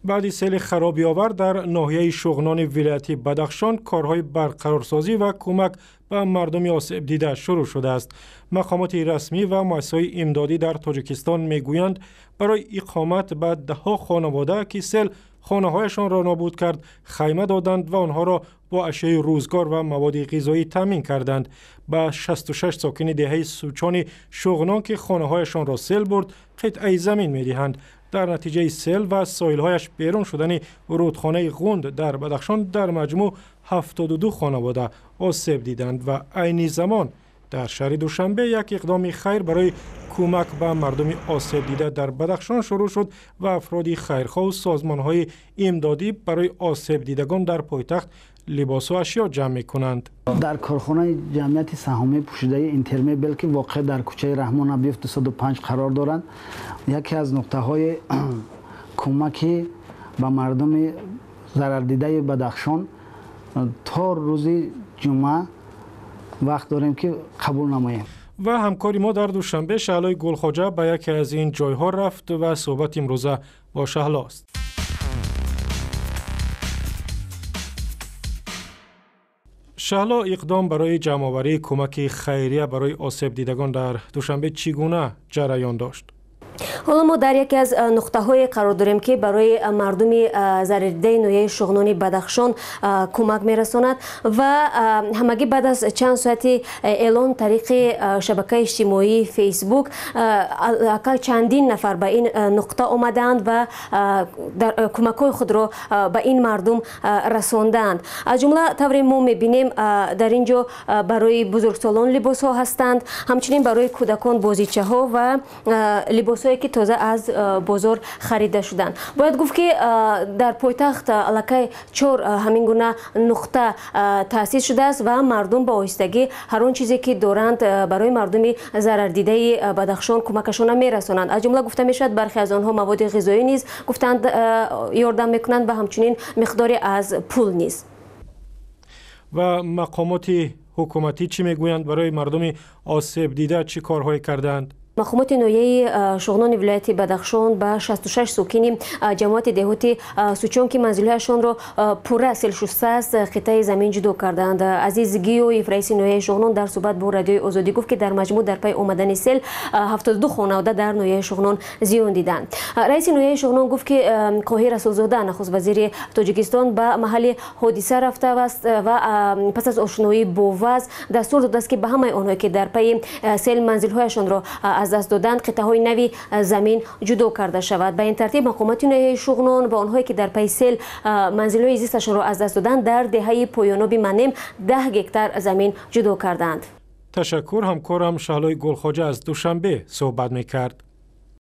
Баъди сели харобиовар дар ноҳияи Шуғнони вилояти Бадахшон корҳои барқарорсозӣ ва кӯмак ба мардуми осебдида шурӯъ шудааст. Мақомоти расмӣ ва муассисаҳои имдодӣ дар Тоҷикистон мегӯянд, барои иқомат ба даҳҳо хонавода, ки сел хонаҳояшонро нобуд кард, хайма доданд ва онҳоро бо ашёи рӯзгор ва маводи ғизоӣ таъмин карданд. Ба 66 сокини деҳаи Сучони Шуғнон, ки хонаҳояшонро сел бурд, қитъаи замин медиҳанд. Дар натиҷаи сел ва соҳилҳояш берун шудани рӯдхонаи Ғунд дар Бадахшон дар маҷмӯъ 72 хонавода осеб диданд ва айни замон дар шаҳри Душанбе як иқдоми хайр барои кӯмак ба мардуми осебдида дар Бадахшон шурӯъ шуд ва афроди хайрхоҳу созмонҳои имдодӣ барои осебдидагон дар пойтахт либосу ашё ҷамъ мекунанд. Дар корхонаи ҷамъияти саҳомии пӯшидаи Интермебел, ки воқеъ дар кӯчаи Раҳмон Абдиев 205 қарор доранд, яке аз нуқтаҳои кӯмаки ба мардуми зарардидаи Бадахшон то рӯзи ҷумъа вақт дорем, ки қабул намоем. Ва ҳамкори мо дар Душанбе Шаҳлои Гулхоҷа ба яке аз ин ҷойҳо рафт ва суҳбати имрӯза бо Шаҳло аст. Шаҳло, иқдом барои ҷамъоварии кӯмаки хайрия барои осебдидагон дар Душанбе чӣ гуна ҷараён дошт? Ҳоло мо дар яке аз нуқтаҳое қарор дорем, ки барои мардуми зарардидаи ноҳияи Шуғнони Бадахшон кӯмак мерасонад ва ҳамагӣ баъд аз чанд соати эълон тариқи шабакаи иҷтимоии Фейсбук акал чандин нафар ба ин нуқта омадаанд ва кӯмакҳои худро ба ин мардум расондаанд. Аз ҷумла тавре мо мебинем, дар ин ҷо барои бузургсолон либосҳо ҳастанд, ҳамчунин барои кӯдакон бозичаҳо ва либосҳое, ки тоза аз бозор харида шуданд. Бояд гуфт, ки дар пойтахт аллакай чор ҳамин гуна нуқта таъсис шудааст ва мардум ба оҳистагӣ ҳар он чизе, ки доранд, барои мардуми зарардидаи Бадахшон кӯмакашона мерасонанд. Аз ҷумла гуфта мешавад, бархе аз онҳо маводи ғизоӣ низ гуфтанд ёрдам мекунанд ва ҳамчунин миқдоре аз пул низ. Ва мақомоти ҳукуматӣ чӣ мегӯянд? Барои мардуми осебдида чӣ корҳое кардаанд? Мақомоти ноҳияи Шуғнони вилояти Бадахшон ба 66 сокини ҷамоати деҳоти Сучон, ки манзилҳояшонро пурра сел шустааст, қитъаи замин ҷудо карданд. Азиз Гиёев, раиси ноҳияи Шуғнон, дар суҳбат бо Радиои Озодӣ гуфт, ки дар маҷмӯъ дар пайи омадани сел 72 хонавода дар ноҳияи Шуғнон зиён диданд. Раиси ноҳияи Шуғнон гуфт, ки Қоҳир Расулзода, нахуст вазири Тоҷикистон, ба маҳалли ҳодиса рафтааст ва пас аз ошноӣ бо вазъ дастур додааст, ки ба ҳамаи онҳое, ки дар пайи сел манзилҳояшонро аз даст доданд, қитъаҳои нави замин ҷудо карда шавад. Ба ин тартиб мақомоти ноҳияи Шуғнон ба онҳое, ки дар пайи сел манзилҳои зисташонро аз даст доданд, дар деҳаи поёноби Манем 10 гектар замин ҷудо карданд. Ташаккур. Ҳамкорам Шаҳлои Гулхоҷа аз Душанбе суҳбат мекард.